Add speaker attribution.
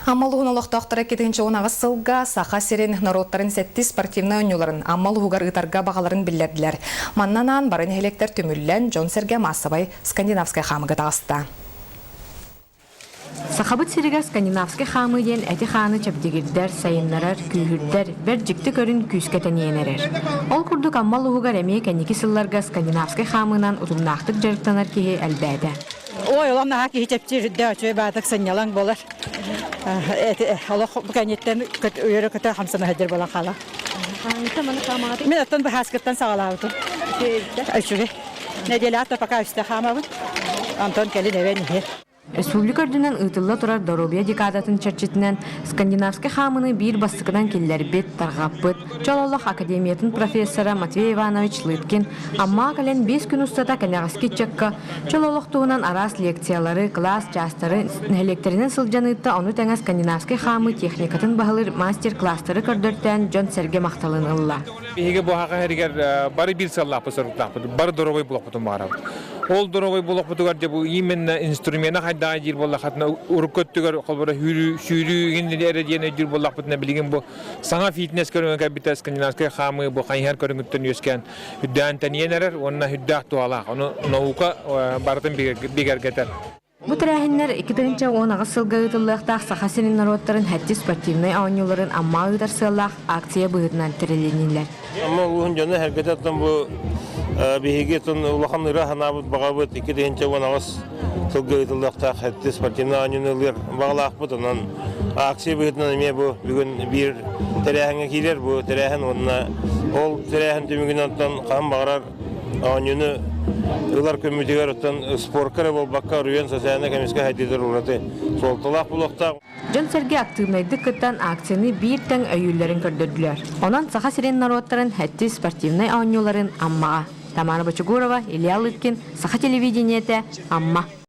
Speaker 1: Амма улууһун олохтоохторо 2018 сылга Саха сирин норуоттарын сэттис спортивнай оонньууларын Амма улууһугар ыытарга баҕаларын биллэрдилэр. Манна анаан бары нэһилиэктэр түмүллэн, дьон-сэргэ маассабай скандинавскай хаамыга таҕыста.
Speaker 2: Сахабыт сиригэр скандинавскай хаамыы диэн эти-хааны чэбдигирдэр, сайыннарар, күүһүрдэр, бэрт дьикти көрүн күүскэ тэнийэн эрэр. Ол курдук Амма улууһугар эмиэ кэнники сылларга скандинавскай хаамыынан утумнаахтык дьарыктанар киһи элбээтэ.
Speaker 3: Ой, олох наһаа киһи чэпчиир, үрдэ үчүгэй баатык сынньалаҥ буолар. Олох бу кэнниттэн үөрэ-көтө хамсана сылдьар буолан хаалар. Мин оттон быһааскыттан саҕалаабытым. Үчүгэй. Нэдиэлэҕэ пока үстэ хаамабын. Онтон кэлин эбэн иһэр.
Speaker 2: Республика үрдүнэн ыытылла турар доруобуйа декадатын чэрчитинэн скандинавскай хаамыны биир бастакынан киллэрбит, тарҕаппыт Чол олох академиятын профессора Матвей Иванович Лыткин Аммаҕа кэлэн 5 күн устата кэнэҕэски ыччакка чөл олох туһунан араас лекциялары, кылаас чаастары нэһилиэктэринэн сылдьан ыытта, ону тэҥэ скандинавскай хаамыы техникатын баһылыыр мастер-класстары көрдөртөөн дьон-сэргэ махталын ылла.
Speaker 4: Биһиги бу саха сиригэр бары биир сыаллаахпыт соруктаахпыт, бары доруобай буолуохпутун баҕарабыт. Ол доруобай буолуохпутугар дьэ бу именно инструмена хайдаҕа диир буоллаххытына урукку өттүгэр холобура сүүрүү игин эрэ диэн өйдүүр буоллахпытына билигин бу саҥа фитнес көрүҥэ кэлбитэ скандинавскай хаамыы бу хайыһар көрүҥүттэн үөскээн үрдээн тэнийэн эрэр уонна үрдээх туһалаах. Ону наука барытын бигэргэтэр.
Speaker 2: Бу тэрээһиннэр 2018 сылга ыытыллыахтаах Саха сирин норуоттарын сэттис спортивнай оонньууларын Амма ыытар сыаллаах акция быһыытынан тэрилиннилэр.
Speaker 5: Амма улууһун дьоно сэргэтэ оттон бу биһиги оттон улахан ыра санаабыт баҕабыт 2018 сылга ыытыллыахтаах сэттис спортивнай оонньууну ылыар баҕалаахпыт. Онон акция быһыытынан эмиэ бу бүгүн биир тэрээһиҥҥэ киирэр бу тэрээһин уонна ол тэрээһин түмүгүнэн оттон хаһан баҕарар оонньууну ылар күммүтүгэр оттон спорка эрэ буолбакка оруйуон социальнай көмүскэ сайдыытыгар ураты суолталаах буолуохтаах.
Speaker 2: Дьон-сэргэ актыыбынайдык кыттан акцияны биир тэҥ өйүүллэрин көрдөрдүлэр. Онон Саха сирин норуоттарын сэттис спортивнай оонньууларын Аммаҕа Тамара Бочугурова, Илья Лыткин, Саха телевидениетэ, Амма.